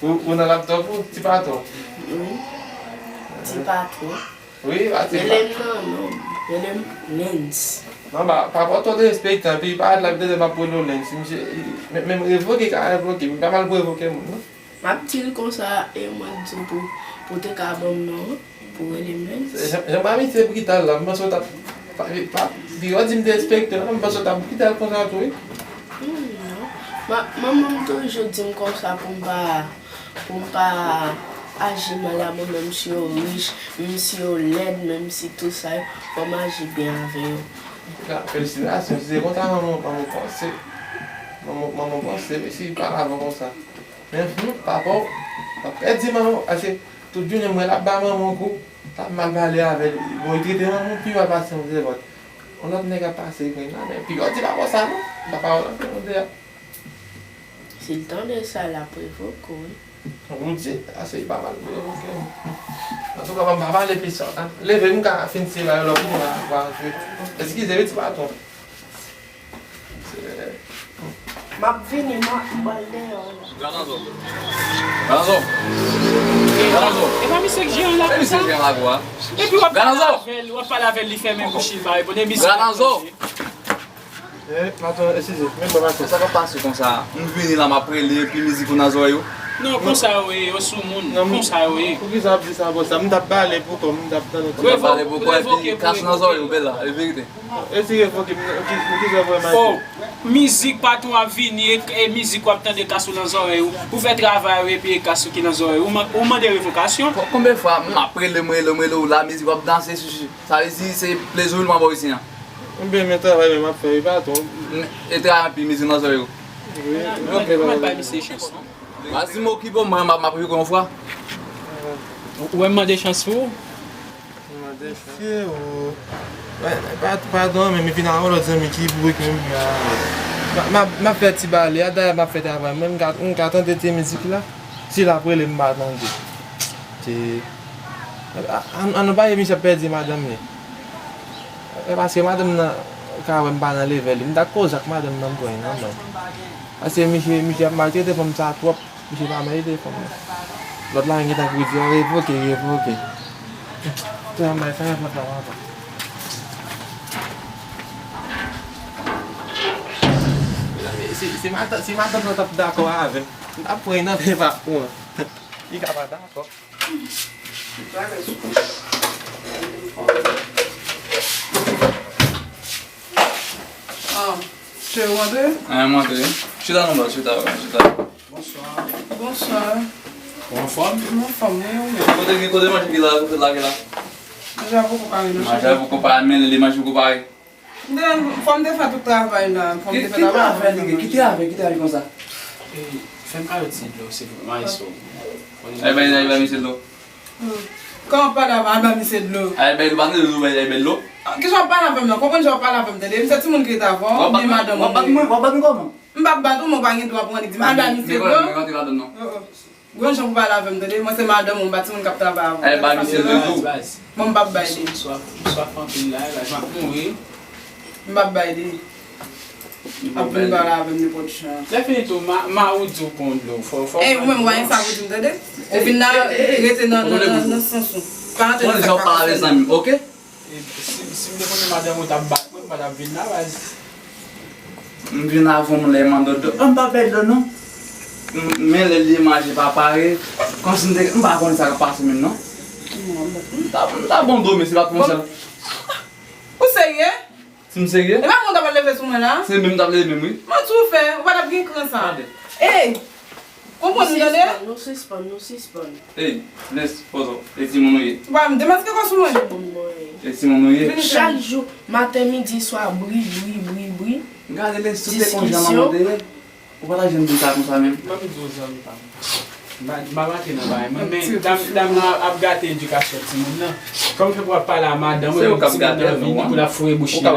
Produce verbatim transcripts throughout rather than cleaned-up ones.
Ou, ou nan laptop ou, ti patwon? Wi. Ti patwon. Wi, pa ti patwon. Rele m nan non m. Rele m Lens. Non, pa, pa pran twò de respè, tanpi, pa la vide de m ap rele w Lens. Misye, men, men revoke ka revoke, m pa mal pou revoke moun, non. M ap di l konsa, e mwen di w pou, pou te ka ban m non an, pou rele m Lens. Jan, jan pa misye brital la, m panse w t ap, pa, pa, pi w di m derespekte, non, m panse w t ap brital konsa tou, wi. Hmm, non. Ma, manman m toujou di m konsa pou m pa, pou m pa aji mal a moun, menm si yo rich, menm si yo lèd, menm si tout sa, fò m aji byen avè yo. Felisitasyon, si se konsa manman, manman w panse, manman, manman w panse, mesye, pa avan konsa. Men, hmm, papa w, w ap pèdi manman w, paske tout jounen m wè l ap ba manman w kou, l ap mal pale avè l. Bon, li trete manman w pi mal pase yon sèvant. Yon lòt nèg ap pase grenn la, men piga w di papa w sa non, papa w la, tande a. Si l tande sa, l ap revoke w, wi. Ou di, ase li pa mal revoke w. Antouka, m pa pale pi sa. Leve, m ka fin tire bagay lòt pou mwen, pa antre. Eskize, wi, ti patwon. M ap vini, m ap, m pral deyò la. Galanzo. Galanzo. Galanzo. E pa misye k jere lakou sa? Misye jere lakou a. Epi w ap pale avè l, w ap pale avè l, li fèmen bouch li, li pa reponn. E misye. Galanzo. Eh, patwon, eskize, men mwen patwon. Sa pa pase konsa. M vini la, m ap rele, epi mizik ou nan zòrèy ou. Non, konsa yo ye, yo sou moun. Konsa yo ye. Poukisa w ap di sa konsa? M t ap pale pou kò m, m t ap tande. Ou t ap pale pou kò, epi kas nan zòrèy ou, bèl la, e verite. E si revoke m, ki, ki sa vrèman ye? Oh, mizik patwon ap vini, e, e mizik w ap tande kas ou nan zòrèy ou. Ou fè travay ou epi e kas ou ki nan zòrèy ou. Ou man-, ou mande revokasyon? Ko-, konbyen fwa m ap rele, m rele, m rele ou la, mizik w ap danse, chichi. Sa vle di se plezi w m ap ba w isi an. Ebyen, men travay mwen m ap fè, wi, patwon. E travay anpil, mizik nan zòrèy ou. Wi, ok, papa. Bay misye chans, non. Mas di m okipe w, mwen m ap, m ap jwe yon fwa. Ou wè m mande chans pou ou? Mesye, o. Pa, pa, padon, men m vin a yon lòt zanmi ki bourike menm jan avè m. M a, m a, m ap fè ti bale a, dayè m ap fè travay mwen, m ka, m ka tande ti mizik la. Si l ap rele m pa tande. Ti, a, a, an nou pa ye misye ap pèdi madanm li. E paske madanm nan ka wè m pa nan level li. M ta koze ak madanm nan m pran nan men. Paske misye, misye ap maltrete fanm sa twòp. Misye pa merite fanm nan. Lòt la menm gentan pou di, "Oh, revoke, revoke." Tout sa m bay, sa yon fòt la, papa. Si, si matant, si matant nan t ap dakò avè m, m t ap pran nan men patwon an. Li ka pa dakò. Ah, se ou antre? Ah, m antre. Chita non, baz, chita, chita. Bonswa. Bonswa. Ou anfòm? M anfòm, wi, ou menm? Kote ki, kote manje ki la, kote lage la? Manje a poko pare, non, cheri. Manje a poko pare, men li manje poko pare. M te, fò m te fè tout travay la, fò m te fè travay la. Ki travay li gen? Ki travay, ki travay konsa? E, fè m kado ti dlo, silvouplè, maestro. Ay, bay, ay, bay misye dlo. Kòman w pale avè m, al ba misye dlo? Ay, bay dlo, pa tande dlo, bay, ay, bay dlo. Kisa w ap pale avè m nan? Konprann jan w ap pale avè m, tande. M se timoun ki rete avè w, oubyen madanm ou ye? W ap bat mwen, w ap bat mwen kòman? M p ap bat ou, men w pa gen dwa pou w annik di m al ba misye dlo. Men, men, men, men, non. Oh, oh. Gon jan pou pale avè m, tande. Mwen se madanm ou, m pa timoun k ap travay avè w. Ay, ba misye dlo tou. Bon, m p ap bay li. M swaf, m swaf anpil la, la, m ap mouri. M p ap bay li. Ap vin pale avè m nenpòt jan. Lè fini tou, ma, ma ou di w pran dlo. Fò, fò. Ey, ou menm, ou pa gen sa pou di m, tande? Ou vin la, rete nan, nan, nan, nan sans ou. Pa antre nan sa k pa konsène m. Ok? E, si, si m te konnen madanm ou t ap bat mwen, m pa t ap vin la, baz. M vin avè w lè m an dòdò. An m pa bèl dlo non. M, men lè li manje pa pare. Kòmsi m te, m pa konnen sa k ap pase menm non. M ta, m ta bon dlo, men se pa t konsa. Ou serye? Si m serye? E pa mwen w t ap leve sou mwen la? Se menm m t ap leve menm, wi. Manti w fè, ou pa t ap gen kran sa. Ey! Konprann m, tande? Nou sispann, nou sispann, nou sispann. Ey, Lens, poze w. E timoun ou ye? Ou pa m demaske kò sou mwen? Timoun mwen ye. E timoun ou ye? Chak jou, maten, midi, swa, bri, bri, bri, bri. Gade Lens, tout se konn jan manman w te ye. Ou pa ta janm di sa konsa menm. Ban m di w zanmi pa m. M pa, m pa rantre nan bagay mwen, men dam, dam nan ap gate edikasyon timoun nan. Kòman fè pou w ap pale a madanm ou epi timoun nan vini pou l ap foure bouch li la?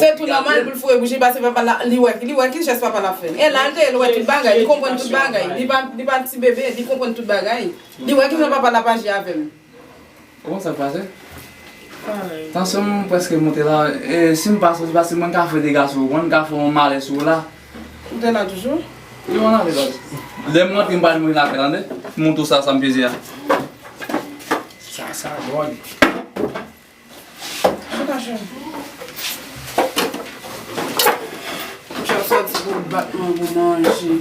Se tou nòmal pou l foure bouch li, paske papa l la, li wè, li wè ki jès papa l ap fè. E la l te ye, l wè tout bagay, li konprann tout bagay. Li pa, li pa ti bebe, li konprann tout bagay. Li wè kijan papa l ap aji avè m. Ou konn sa k pase? Tansyon m prèske monte la. E si m pase, se paske mwen ka fè dega sou ou, mwen ka fè yon malè sou ou la. Ou te la toujou? Wi, mwen ale, baz. Lè m rantre, m pa janm vin lakay, tande? M montre w sa, sa m peze a. Sa, sa dwòl. Chita, cheri. Chè sòti pou bat mwen pou manje.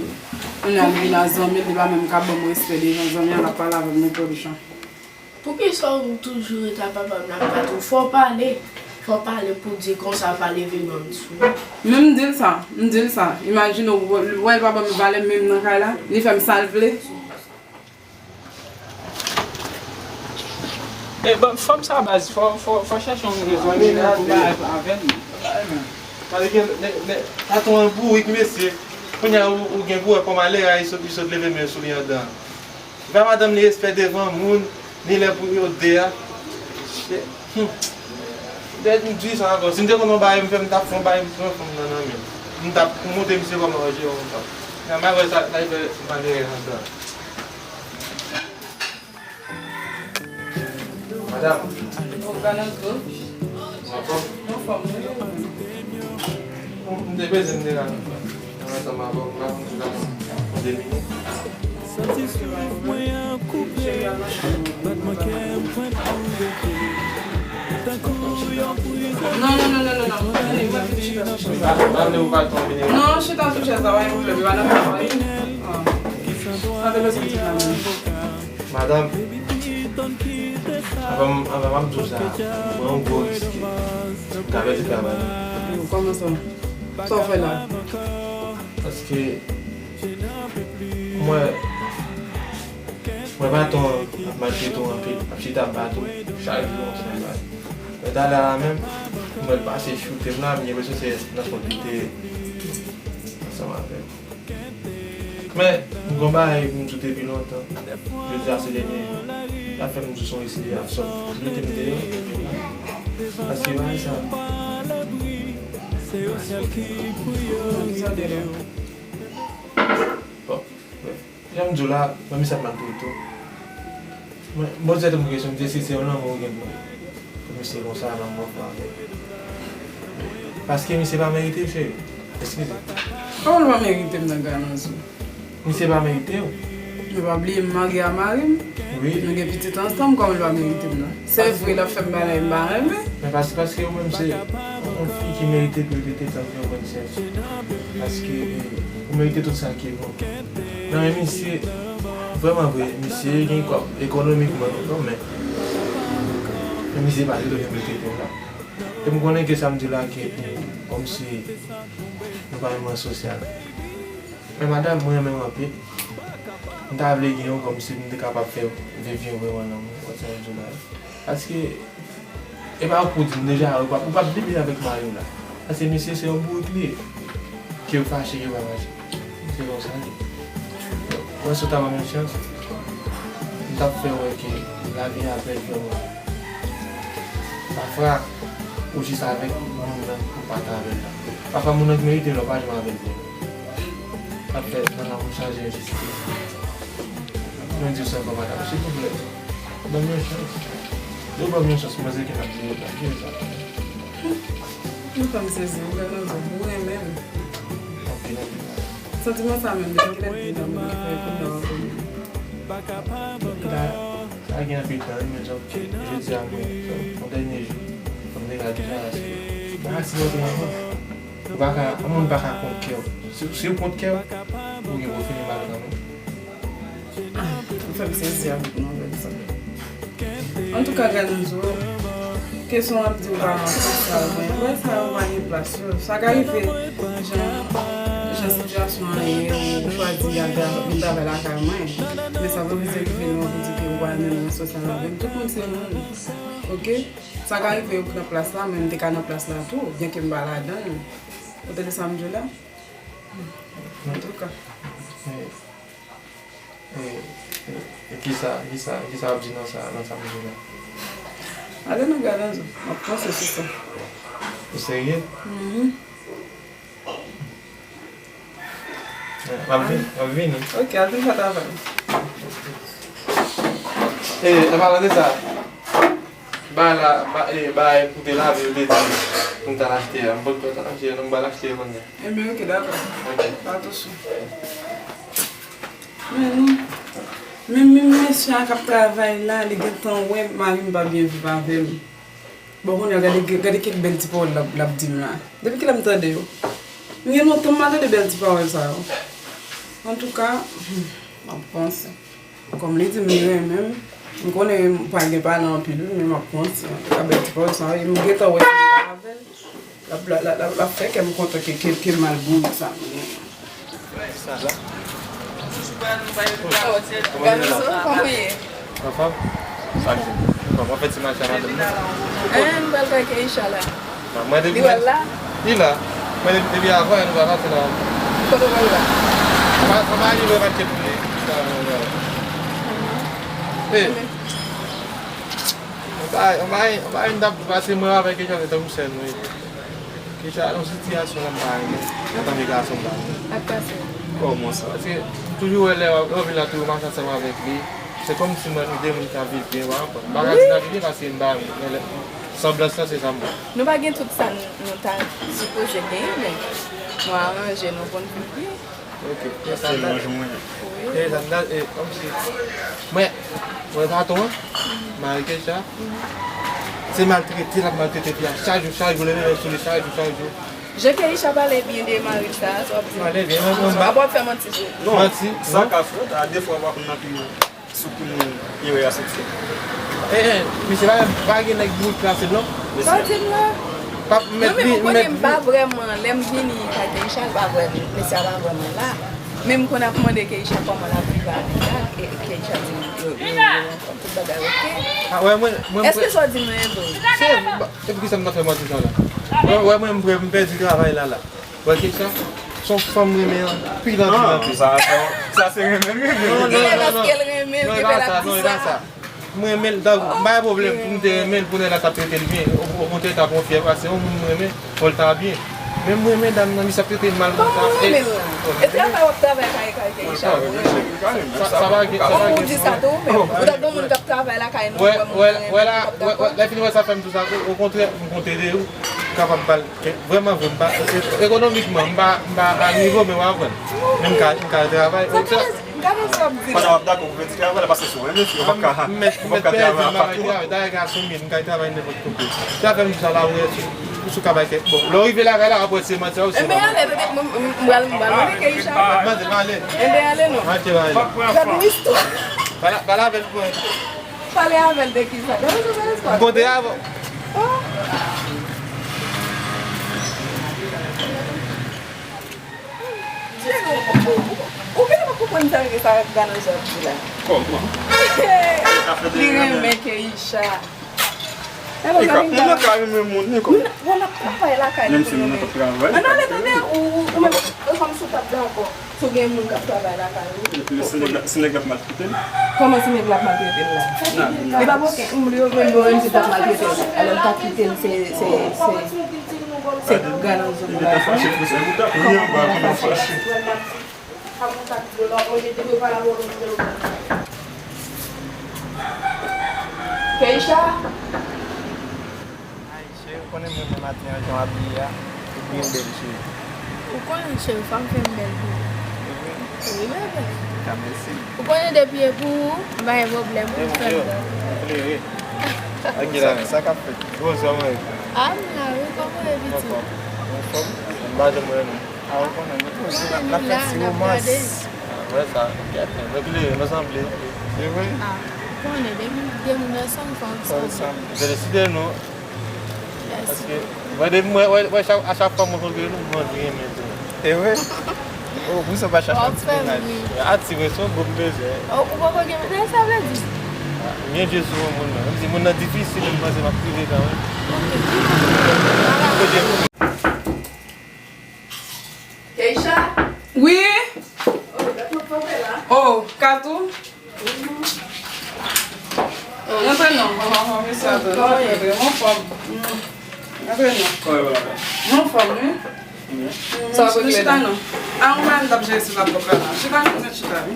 Kounye a li vin a zanmi l, li pa menm ka ban m respè devan zanmi an, l ap pale avè m nenpòt jan. Poukisa ou toujou rete a papa m nan bat ou? Fò w pale. Fò w pale pou di konsa pa leve men w sou mwen. Men m di l sa, m di l sa. Imajine w, w wè l pa ban m valè menm nan kay la, li fè m sa l vle. E, bon, fanm sa baz, fò, fò, fò chèche yon rezon pou bagay avè l. Gade gen, lè, lè, patwon an bourik, mesye. Kounye a, ou, ou gen pou wè kòman lè a, li sot, li sot leve men sou li anndan. Li ba madanm li respè devan moun, ni lè pou yo de a. Shit. Hmm. Dèyè m di sa ankò. Si m te konn yon bagay, m fè m t ap fè yon bagay, m pran fanm nan nan men m. M t ap montre misye kòman yo jere yon fanm. Nan malè sa, sa fè malere anndan. Madam. Ou ka nan tou? Anfòm? Anfòm, wi. M te bezwen m te la. Ansanm avè w, m ap di la de minit. Santi souf mwen an koupe, batman kè m pran kou rete. Tankou yon prizonye. Non, non, non, non, non, non. Ann, ann, ann, ann, ann. Pa, pa vle ou pa tonbe. Non, chita sou chèz la, pa gen pwoblèm, li pa nan travay. Ah. Sa te bezwen di la menm. Madanm, anvan m, anvan m ap di w sa, m pran yon gwo risk. M ka pèdi travay mwen. Kòman sa? Sa w fè la? Paske mwen, mwen patwon ap maltrete w anpil, ap chita ap bat ou chak jou yon sèl bagay. Men talè a menm, mwen l pase choute m la, m gen enpresyon se nan kont li te ansanm avè m. Men, m gon bagay pou m di w depi lontan. Jodi a se dènye jou. L ap fè m di w se yon eseye ap sòt. Mete m deyò. Paske bagay sa. Bon, brèf. Jan m di w la, mwen misye ap maltrete w. Mwen, m poze tèt mwen kesyon, m di èske se yon lanmou ou gen pou, pou misye konsa, lanmou w fè avè l. Paske misye pa merite w, cheri. Eskize. Kòman l pa merite m nan Galanzo? Misye pa merite w. Men pa bliye m marye a mari m. Wi. Nou gen pitit ansanm, kòman l pa merite m nan? Se vre, l ap fè m bagay m pa renmen. Men pas-, paske ou menm se yon fi ki merite pou rete tankou yon prensès. Paske, eh, ou merite tout sa ki bon. Nan men misye, vrèman vre, misye gen kòb ekonomikman, non, men, men misye pa te dwe janm rete la. E m konnen ke sa m di la ke pou, kòmsi nou pa menm ran sosyal. Men madanm, mwen renmen w anpil. M ta vle gen w kòmsi m te kapab fè w viv yon vrèman lanmou, wè sa m di w la. Paske, e pa ou pou di m deja, ou pa, ou pa vle byen avèk mari w la. Paske misye se yon bourik li ye. Ke w fache, ke w pa fache. Se konsa l ye. Mwen si w ta ban m yon chans, m t ap fè w wè ke lavi a bèl vrèman. Pafwa, ou jis avèk moun nan, ou pa t avè l la. Pafwa, moun nan ki merite l la, ou pa janm avè l vre. Sa fè nan lanmou chanje enjistis. Mwen di w sa ankò, madanm, silvouplè, ban m yon chans. Yo ban m yon chans, mwen se ke m ap di yo, pa di yo sa. Ou fè m sezi, ou fè m sezi, ou renmen m. Anpil, anpil. Santiman sa menm, depi kilè l te nan moun ki fè l kounye a w ap renmen l? Sa gen anpil tan, wi, men jodi a, mwen, yon dènye jou, fò m te ka deja rache. Pa rache yon te anvan. Ou pa ka, yon moun pa ka kont kè w. Si, si w kont kè w, ou gen pou w fini mal kanmenm. Ah, ou fè m sezi avèk nouvèl sa. Antouka, Galanzo, kesyon w ap di w pa nan plas la, mwen, mwen sa yo pa gen plas yo. Sa ka rive, jan, jan sitiyasyon an ye, ou chwazi al tra-, vin travay lakay mwen. Men sa pa vle di rive non pou di ke ou pa renmen ran sosyal avè m. Tout moun se moun. Oke? Sa ka rive ou nan plas la, men m te ka nan plas la tou, byenke m pa ladan l. Ou tande sa m di w la? Antouka. E, e, e kisa, kisa, kisa w ap di nan sa, nan sa m di la? Ale nan Galanzo, m ap panse sou sa. Ou serye? Mhm. M ap vin, m ap vini. Ok, al vin fè travay. E, an palan de sa, bagay la, ba, e, bagay pou te lave, yo te di pou m t al achte a. M pot pou t al achte a, non, m pral achte yo kounye a. Ebyen, ok, dakò. Ok. Pa de souci. Men, men, men mesye a k ap travay la, li gentan wè mari m pa byen viv avè m. Bon, kounye a, gade, gade kèk bèl ti pawòl l ap, l ap di m la. Depi kilè m tande yo? M gen lontan m pa tande bèl ti pawòl sa yo. Antouka, hmm, m ap panse. Kòm li di m li renmen m, m konnen m pa gen pale anpil wi, men m ap panse. Antouka, bèl ti pawòl sa yo, e m gentan wè si m pa avè l. L ap, l ap, l ap, l ap fè kè m kontan ke, ke, ke mal bourik sa m genyen. Sa la. Kòman w ye? Anfòm? Sa k gen? Anfòm, w ap fè ti mache a madanm nan? Hein, m pral kay Keisha la. Mwen depi. Li wè l la? Li la. Mwen depi, depi avan, nou pa pase la. Kote w wè l la? Mwen pa, mwen pa rive matche pou li. Sa, mwen wè. Hey. Mwen pa, mwen pa, mwen pa rive pase mwen avè Keisha se tankou sè nou ye. Keisha, yon sitiyasyon la m pa renmen, antanke gason m pa renmen. Sa k pase? Kòman sa? Paske m toujou wè lè w vin la toujou mache ansanm avèk li. Se kòmsi mwen nou de moun k ap viv byen, w pa konprann. M pa ka di n ap viv byen paske m pa renmen, men lè, sanblans lan se sa m wè. Nou pa gen tout sa n-, nou ta sipoze genyen, men nou aranje nou pou n viv byen. Ok. Sèlman jou mwen. Wi. E sa m ta, e, kòmsi, mwen, mwen patwon an, mari Keisha, se maltrete l ap maltrete fi a chak jou, chak jou, leve leve sou li chak jou, chak jou. Jan Keisha pale byen de mari l sa, sa w ap di? Pale byen, mwen, mwen, mwen. Apa w ap fè manti tou? Non, manti, sa non. Ka fèt, a defwa w pa konn nan pi. Sou ki moun erè a soti? Eh, eh, misye pa, pa gen nèg bout klase l non. Sa w di m la? Pa mèt. Non, men ou konnen m pa vrèman, lè m vini kay Keisha, l pa vrèman, mesye a pa vrèman la. Men m konn ap mande Keisha kòman l ap viv avèk la, e Keisha di m yo, yo, yo ansanm, tout bagay oke. Ah, wè, mwen, mwen, èske sa w di m nan e vre? Se, ba, e poukisa m ta fè manti sa la? Wè, wè, mwen, m, m pèdi travay la, la. Wè Keisha, se yon fanm m renmen anpil, anpil, anpil. Sa, sa, sa se renmen, renmen. Non, non, non, non. Paske l renmen l, non, e pa sa, non, e pa sa. M renmen l, donk, m pa gen pwoblèm pou m te renmen l, pou nèg la t ap trete l byen. O, okontrè, l t ap yon fyè, paske se yon moun m renmen, fò l ta byen. Men m renmen dam nan, misye ap trete m mal konsa. Kòman w renmen l la? E travay w ap travay kay, kay Keisha, ou renmen l? Sa, sa pa gen, sa pa gen. Ou di sa tou, men ou ta gen moun k ap travay lakay nou, wè, wè, wè la, wè, wè, lè fini wè sa fè m tou sa, okontrè, m konte de ou, kapab ba l Vrèman vre, m pa, e, ekonomikman, m pa, m pa a nivo, men w ap konprann. Men m ka, m ka travay. Sa ka, m ka nan sa w ap di la. Pandan w ap dakò pou fè ti travay la, paske si w renmen fi, w p ap ka, w p ap ka travay a pa twa. Dayè gason m ye, m ka travay nenpòt kote. Sa fè m di sa la, ou wè, si, si w ka bay kèk, bon, lè w rive lakay la, w ap wè se manti a ou se pa manti. Enben ale, m, m, m pral, m pral mande Keisha. Mande, m ale. Enben ale non. Gad yon istwa. Pale, pale avè l pou mwen. Pale avè l de kisa? Gade sa, sa espwa. M konte avè w. Oh. Diego, ou, ou, ou, ou genlè pa konprann sa, sa Ganan Jean ap di la. Kòman? Li renmen Keisha. Mwen ka renmen moun, men kòman? Moun ap travay lakay li pou nou menm. Ann ale tande, ou, ou, ou menm, e kòmsi w t ap dakò. Si w gen moun k ap travay lakay ou. Epi si nèg la, si nèg la ap maltrete l? Kòman si nèg la ap maltrete l la? Li p ap okenn moun, li okenn moun menm si t ap maltrete l. Alò l ta kite l, se, se, se, se Ganan Jean pou l al fè. Li ta fache pou sa, li ta kounye a, m pa konn fache. Keisha! Cheri, ou konnen m renmen maten an, jan w abiye a. Ou byen bèl, cheri. Ou konnen, cheri, fanm fè m bèl tou. Wi, bebe. Ka mèsi. Ou konnen depi e pou ou, m pa gen pwoblèm, ou fè m bèl. Ou klere. Sa, sa k ap fèt? Bonjou, mwen. A, m la, wi, kòman w ye, pitit? Anfòm. Anfòm. M pa janm wè nou. A, ou konnen, nou toujou n ap fè ti womans. Wè sa, kèt, nou klere, nou sanble. Se vre? A, ou konnen, depi de moun ansanm, fò ansanm. Fò ansanm. Felisite nou. Paske, mwen, depi mwen, wè, wè, chak, a chak fwa mwen kontre nou, mwen anvi renmen tou. E vre? O, pou sa w pa chache yon ti mennaj. Atire, se yon gwoup bezwen. O, ou poko gen mennaj, sa vle di? M gen je sou yon moun nan. M di moun nan difisil, men m panse m ap rive kanmenm. Oke, ki moun? Keisha? Wi? O, dat w ap kanpe la? O, Katou? Rantre non. Kòman w ye? Anfòm. Rantre non. Anfòm, wi. Sa w ap regle la? A, mwen menm t ap jere sou lapòt la la. Chita non, chita, wi.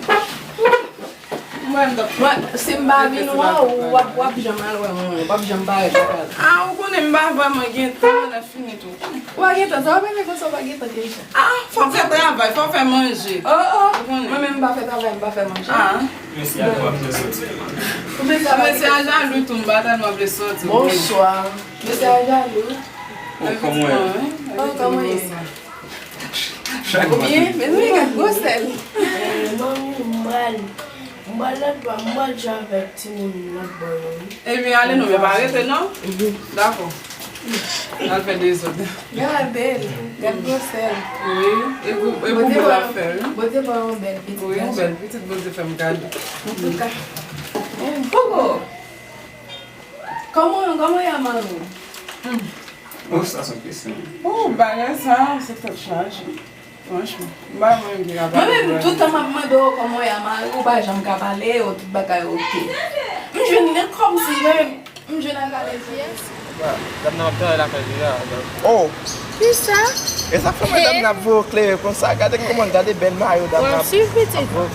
Mwen menm t ap. Mwen, si m pa vin wè w, w ap, w ap janm al wè mwen, w ap janm parèt lakay la. A, ou konnen m pa Vrèman gen tan, lè fini tou. Ou pa gen tan, sa w ap rele konsa, ou pa gen tan, Keisha. Ah, fò w fè travay, fò w fè manje. Oh, oh, mwen menm m pa fè travay, m pa fè manje. Ah. Mesye a tou ap fè soti. Mesye a jalou tou, m pa tèlman vle soti. Bonswa. Mesye a jalou. Oh, kòman w ye? Oh, kòman w ye? Ou byen? Mezanmi, gad gwosè l. Manmi, m pral, m pral lòt bò, m pral jwe avèk timoun lòt bò yo, wi. Ebyen, ale non, men pa rete non. Dakò. Al fè dezòd. Gade l, gad gwosè l. Wi, e gwo, e gwo boul ap fè, wi. Bondye ba w yon bèl pitit gason. Wi, yon bèl pitit Bondye fè m gade. Antouka. Poko. Kòman, kòman y a mari w? Oh, sa se yon kesyon. Oh, bagay sa, se tèt chaje. Franchman, m pa menm ki ka pale. Mwen menm, tout tan m ap mande w kòman w ye a mari w, ou pa janm ka pale, ou tout bagay oke. M jwenn li kòmsi, mwen menm, m jwenn ak alèz. Dam nan ap travay lakay li a. Oh! Kisa? E sa k fè mwen dam nan ap voye w klere konsa. Gade kòman, gade bèl mayo dam nan ap voye w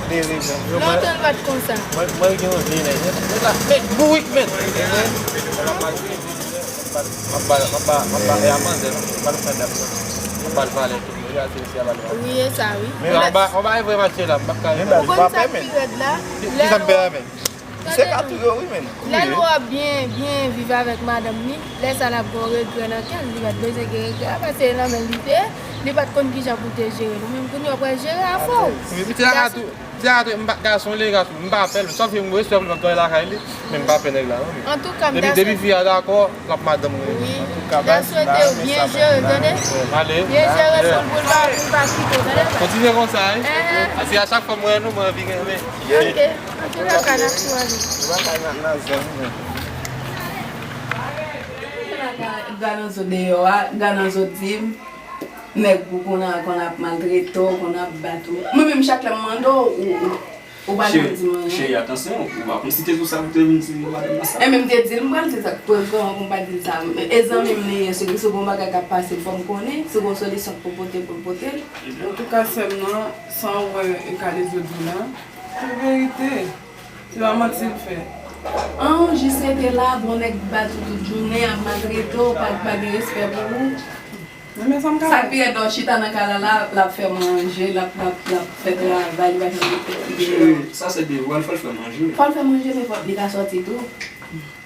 klere, jan. Lontan l pa t konsa. Mwen, mwen gen yon vye nèg. Nèg la fèk bourik, men. M ap ba, m ap ba, m ap ba, e a manzè, non? M ap ba l fè dam nan. M ap ba l valè tou. Real se mesye a ba l valè. Wi, e sa, wi. Men yon ba, yon bagay vrèman tchè la, m p ap ka. Ou konn sa k pi rèd la? Ki sa m pè a, men? Se ka touye w, wi, men. Lè nou ap byen, byen viv avèk madanm li, lè sa l ap gen yon regrè nan kè l, li pa t bezwen gen regrè a, paske e nan men l li te ye, li pa t konn kijan pou te jere nou. Menm kounye a w pral jere afè w. Wi, wi, se sa ka tou. Ti a, m pa, gason li, gason, m pa pè l, sòf yon respè pou l, m ap travay lakay li, men m pa pè nèg la, non. Antouka, m ta swete. Depi fi a dakò, l ap madanm mwen. Wi, m ta swete w byen jere, tande? Ale. Byen jere pou l, pou l pa, pou l pa kite w, tande? Kontinye konsa, wi. Paske a chak fwa m wè nou, mwen anvi renmen. Ok. Antouka, n ap tou ale. Gade nan zòt deyò a, gade nan zòt di m. Nèg ou konn a, konn ap maltrete w, konn ap bat ou. Mwen menm, chak lè m mande w, ou, ou, ou pa janm di m anyen. Cheri, atansyon, ou pa konn si te sou sa pou te vin di madanm nan sa. Enben, m te di l, m pral di l sa k pou l, kòman pou m pa di l sa. E zanmi m li ye, se ke si gon bagay k ap pase, fò m konnen, si gon solisyon k pou pote, pou l pote l. Antouka, sè m nan, sa w wè e ka de zòt di la, se verite. Se pa manti l fè. An, jis rete la, bon nèg bat ou tout jounen, ap maltrete w, pa, pa gen respè pou ou. Men, men sa m ka fè. Sa k pi rèd la, w chita nan kay la, la, l ap fè manje, l ap, l ap, l ap fè travay, li pa janm gen tèt ki gen. Cheri, sa se devwa l, fò l fè manje. Fò l fè manje, men fò li ka sòti tou.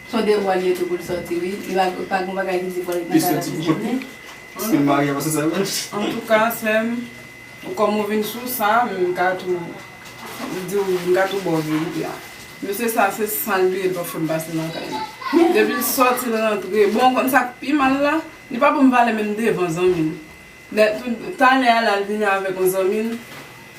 Se yon devwa l ye tou pou l sòti, wi. Li pa, pa gen bagay ki di fò l ret nan kay la tout jounen. Paske l marye avè sa, sa vre. Antouka, sè m, kòm ou vin sou sa, m ka tou di w, m ka tou ba w verite a. Mesye sa, se san l pi rèd l ap fè m pase nan kay la. Depi l sòti, l rantre. Bon, w konn sa k pi mal la? Li pa ban m valè menm devan zanmi l. Lè, talè a la, l vini avèk yon zanmi l.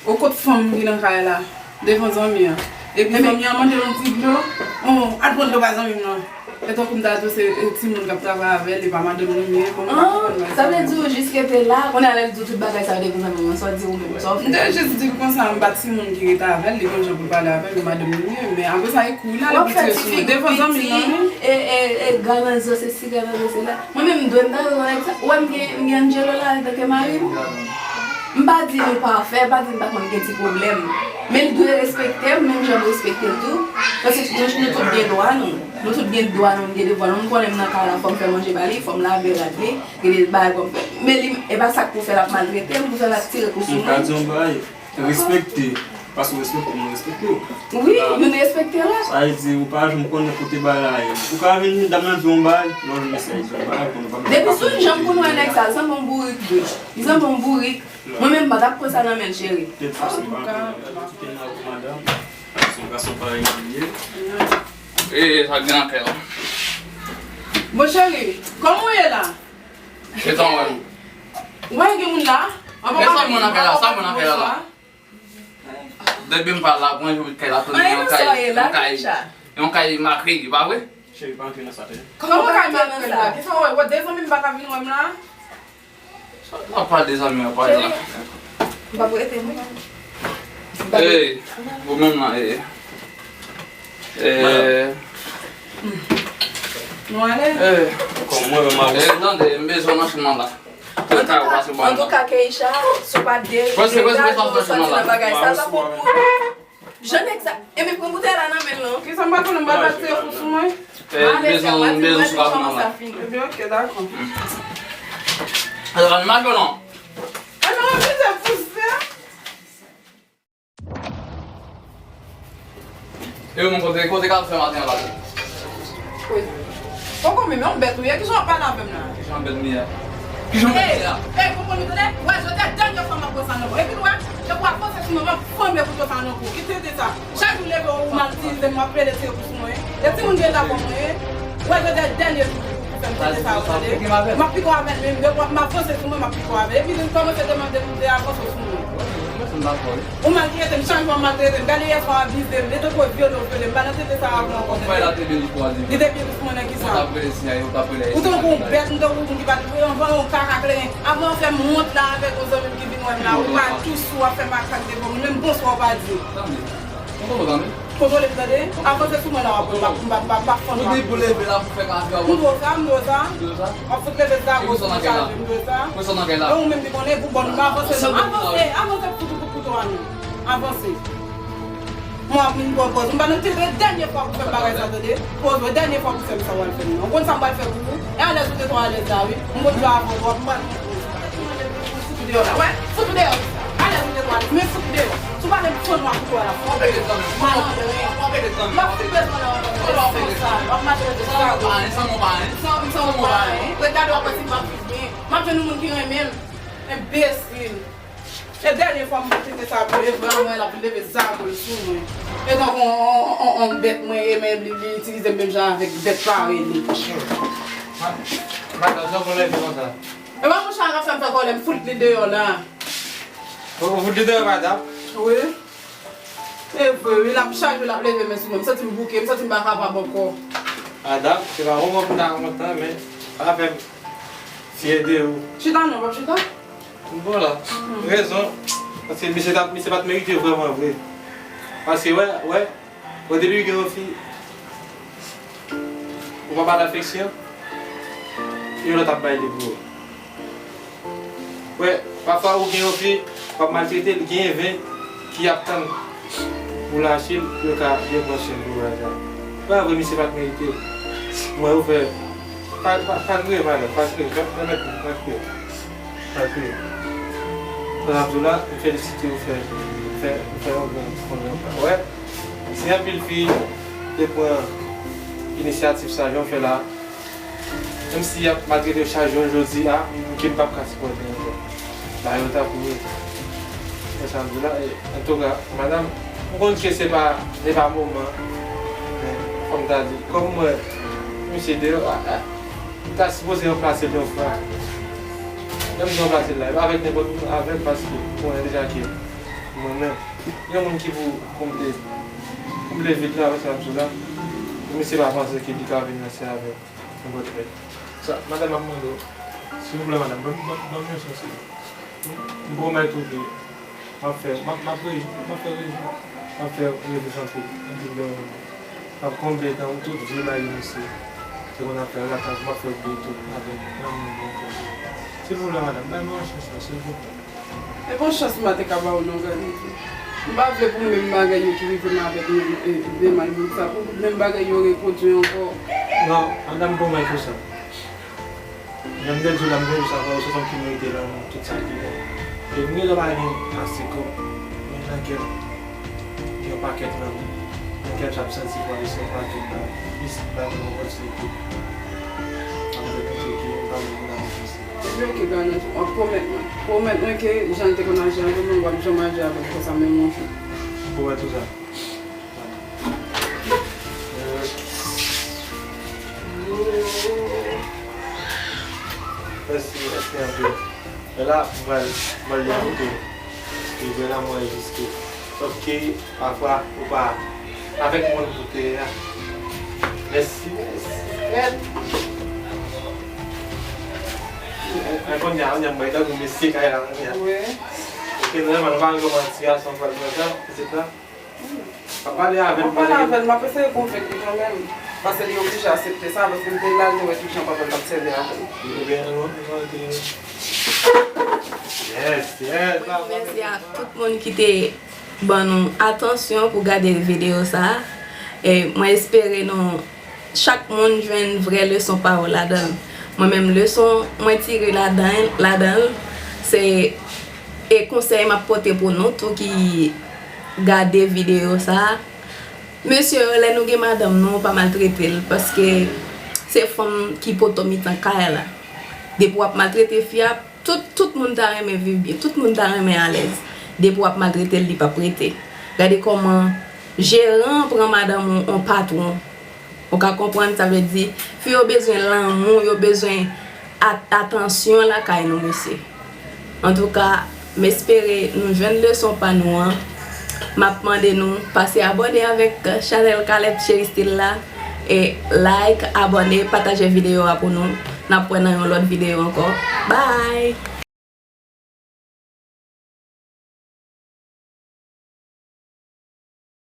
O kot fanm ki nan kay la, devan zanmi an. Epi zanmi an mande l yon ti dlo. Oh, al pran dlo ba zanmi m nan. E tankou m ta di w se, e, timoun k ap travay avè l, e pa madanm li menm, bon, m pa konprann bagay sa. Sa vle di w jis rete la, kounye a lè l di w tout bagay sa yo devan zanmi w, sa w di ou menm, sa w fè? M te jis di l konsa, m pa timoun ki rete avè l, li gon jan pou l pale avè m, e madanm li menm, men apre sa, e kou l ale pou tire sou mwen, devan zanmi l nan, wi. E, e, e, galanzo, se si galanzo, se la. Mwen menm, m dwe m ta rekonèt sa. Ou wè m gen, m gen Angelo la, antanke mari m. M pa di nou pafè, m pa di n pa konn gen ti pwoblèm. Men l dwe respekte m, menm jan m respekte l tou. Paske nou, nou tout gen dwa nou. Nou tout gen dwa nou, n gen devwa nou. M konnen m nan kay la, fò m fè manje ba li, fò m lave rad li, gen de bagay pou m fè. Men li, e pa sa k pou fè l ap maltrete m, pou fè l ap tire kou sou mwen. M ka di yon bagay, respekte. Paske w respekte m, mwen respekte w. Wi, nou respekte lòt. Sa vle di, ou pa janm konnen kote bagay la ye. Ou ka vin, dam nan di yon bagay, lè w vin mesye a di yon bagay, konnen pa. Depi sou yon janm pou nou wè nèg sa, l sanble yon bourik vre. Li sanble yon bourik. Mwen menm, m pa t ap pran sa nan men l, cheri. Antouka, se yon gason parèy mwen ye. E, sa gen nan kè la. Bon, cheri, kòman w ye la? E sa w wè m. Ou pa gen moun la? An pa. E sa mwen nan kay la, sa mwen nan kay la la. Depi m pa la, mwen jwe kay la tounen yon kay, yon kay, yon kay makrel, pa vre? Cheri, pa antre nan sa, tande. Kòman kay makrel la? Kisa w wè? Wè, de zanmi m pa ka vin wè m la? Sa w ap pale de zanmi w ap pale la? Cheri, m p ap rete, non. Ey, ou menm nan, ey. Ey. Nou ale? Ey. Kòm mwen menm avè w. Ey, tande, m bezwen w nan chanm nan la. Antouka, Keisha, si w pa de, sòti nan bagay sa, sa pou, pou. Jan nèg sa, e men pran boutèy la nan men l non. Kisa m pa konnen, m pa pase kou sou mwen. Fè bezwen bezwen sou avyon an la. Ebyen, ok, dakò. Alò, ann mache non. Ann anvize pouse. E ou menm kote, kote ka fè maten an la? Wi. Poko menm, yon bèt ou ye, kijan w ap pale avè m la? Kijan bèt m ye? Kijan bèt m ye a? Ey, ey, poko nou tande? Wè, jodi a dènye fwa m ap pran sa nan kou. Epi w wè, depi w avanse sou mwen, m ap fann kouto sa nan kou. Kite de sa. Chak jou leve ou maltirize m, w ap plede tire kou sou mwen. E timoun gen la pou mwen. Wè, jodi a dènye jou pou fè m tande sa, w tande? M ap piko avè l, men depi w ap avanse sou mwen, m ap piko avè l. Epi li kòmanse demande m de avanse sou mwen. Ou maltrete m, chak jou w ap maltrete m. Gade yè swa w abize m, li tankou vyole w vyole m. M pa nan tete sa avè w ankò, tande? Li te pi dous mwen nan kisa? Ou tankou yon bèt, m tankou yon moun ki pa t anvan yon kaka kleren. Avan w fè m wont la avèk yon zanmi m ki vin wè m la, ou pa dous, w ap fè makak devan moun, menm bonswa w pa di. Kontwole m, tande? Avanse sou mwen la, w ap wè m ap, m ap, m ap, m ap fann w ap. Ou di pou leve la pou fè kafe a. M dwe w sa, m dwe w sa. W ap fout leve zago sou mwen chaje, m dwe w sa. E ou menm ki konnen pou bòn nou avanse non. Avanse, avanse pou fout ou kout kouto a non. Avanse. Mwen ap vin pran pòz. M pa nan tete dènye fwa pou fè m bagay sa, tande? Pòz mwen, dènye fwa pou fè m sa w al fè m nan. Ou konn sa m pral fè pou ou? E alèz ou te twò alèz la, wi. M konn jwe avè w twòp, m pral pran pòz. Fout ou deyò la, wè. Fout ou deyò. Alèz ou te twò alèz, men fout ou deyò. Si w pa vle m fann w ak kouto a la, fout ou deyò. Malandren. M ap fout bezwen nan w ankò. Responsab. W ap mache rete sa. San mwen pa anyen, san mwen pa anyen. San mwen pa anyen. Ret gade w ap wè si m ap viv byen. M ap jwenn yon moun ki renmen m. Enbesil. E dènye fwa m tete sa pou leve a, mwen l ap leve zago l sou mwen. E tankou on, on, on, on bèt mwen ye, men li, li itilize m menm jan avèk bèt parèy li. Madan, jan pou leve konsa? E pa mouche a k ap fè m fè kòlè, m fout li deyò la. Ou, ou fout li deyò, madan? Wi. E vre, wi, l ap chaje, l ap leve men sou mwen. M santi m bouke, m santi m pa kapab ankò. Madan, se pa moman pou ta kontan, men pa fè m fyè de ou. Chita non, w ap chita? Bon la, rezon, paske misye t ap, misye pa t merite vrèman vre. Paske, wè, wè, wè, depi w gen yon fi, ou pa ba l afeksyon, yon lòt ap bay li pou ou. Wè, pafwa ou gen yon fi, w ap maltrete l, gen ven ki ap tann pou lache l, pou yo ka byen pran swen pou bagay sa. Vrèman vre, misye pa t merite l. Mwen, ou fè, pa, pa, pa kriye, madan, pa kriye, pa, pa mèt, pa kriye. Paske, sa m ap di w la, m felisite w fè, fè, fè yon bon, bon travay. Wè, si anpil fi te pran inisyativ sa, jan w fè la, menm si y ap maltrete w chak jou, jodi a, m, m, ke m p ap ka sipòte ankò. Ba yo tankou yo. Se sa m di w la, e, antouka, madanm, m konn ke se pa, se pa moman, men, kòm m ta di, kòm m wè misye deyò, a, a, m ta sipoze ranplase l yon fwa. Lè m di ranplase l la, e pa avèk nenpòt moun, avè l paske m konnen deja ke mwen menm, gen moun ki pou konble, konble vid la, wè sa m di w la. Misye pa panse ke li ka vin nan sèvi avè m nenpòt lè. Sa, madanm ap mande w, silvouplè, madanm, ban, ban, ban m yon chans. M pwomèt ou ke m ap fè, m ap, m ap rejwi, m ap fè rejwi, m ap fè rejwi anpil, anpil de moun. M ap konble dan tout vye bagay misye te konn ap fè lakay, m ap fè bliye tout avèk granmoun mwen konn. Silvouplè, madanm, ban mwen yon chans la, silvouplè. E bon chans m pa te ka ba w non, Granmoun. M pa vle pou menm bagay yo ki rive m avèk menm, e, Demal moun sa, pou menm bagay yo repwodui ankò. Non, madanm, pwomèt ou sa. Jan m te di w la, m te di w sa, ou se fanm ki merite lanmou, tout sa ki bon. E m gentan pa gen ase kòb, men nan kè m, gen yon pakèt lanmou. Nan kè m, sa ap santi pou al se yon pakèt bagay. Isit, ba m yon opòtinite. Mwen te panse ke m pa menm nan yon panse. Ebyen, ok, Garnet, w ap pwomèt mwen. Pwomèt mwen ke jan l te konn aji avè mwen, w ap janm aji avè m konsa menm yon jou. M pwomèt ou sa. Mèsi, mèsi anpil. Men la, m pral, m pral li kote w. Paske vrè lanmou an egziste. Sòf ke, pafwa, ou pa avèk moun pou te ye a. Mèsi, mèsi. Mèsi. Mwen kounye a, kounye a, m bay tankou mesye kay la, kounye a. Wi. Ok, nòmalman, nou pa gen manti a, san pral pran tan, pitit la. M ap pale avè l, m ap pale avè l, m ap eseye konvenk li kanmenm. Paske li oblije aksepte sa, paske m te la, l te wè ki jan papa l t ap sèvi avè l. Ebyen, nou, nou, nou, yes, yes. Mèsi a tout moun ki te ban nou atansyon pou gade videyo sa a. E mwen espere nou Chak moun jwenn vrè leson pa yo ladan l. Mwen menm, leson mwen tire ladan ladan l, se e konsèy m ap pote pou nou tou ki gade videyo sa a. Mesye yo, lè nou gen madanm nou, pa maltrete l, paske se fanm ki poto mitan kay la. Depi w ap maltrete fi a, tout, tout moun ta renmen viv byen, tout moun ta renmen alèz. Depi w ap maltrete l, li p ap rete. Gade kòman jeran an pran madanm ou an patwon. Ou ka konprann, sa vle di, fi yo bezwen lanmou, yo bezwen at- atansyon lakay nou, mesye. Antouka, m espere nou jwenn leson pa nou an. M ap mande nou pase abòne avèk chanèl Caleb Chery Style la. E like, abòne, pataje videyo a pou nou. N ap wè nan yon lòt videyo ankò. Bye!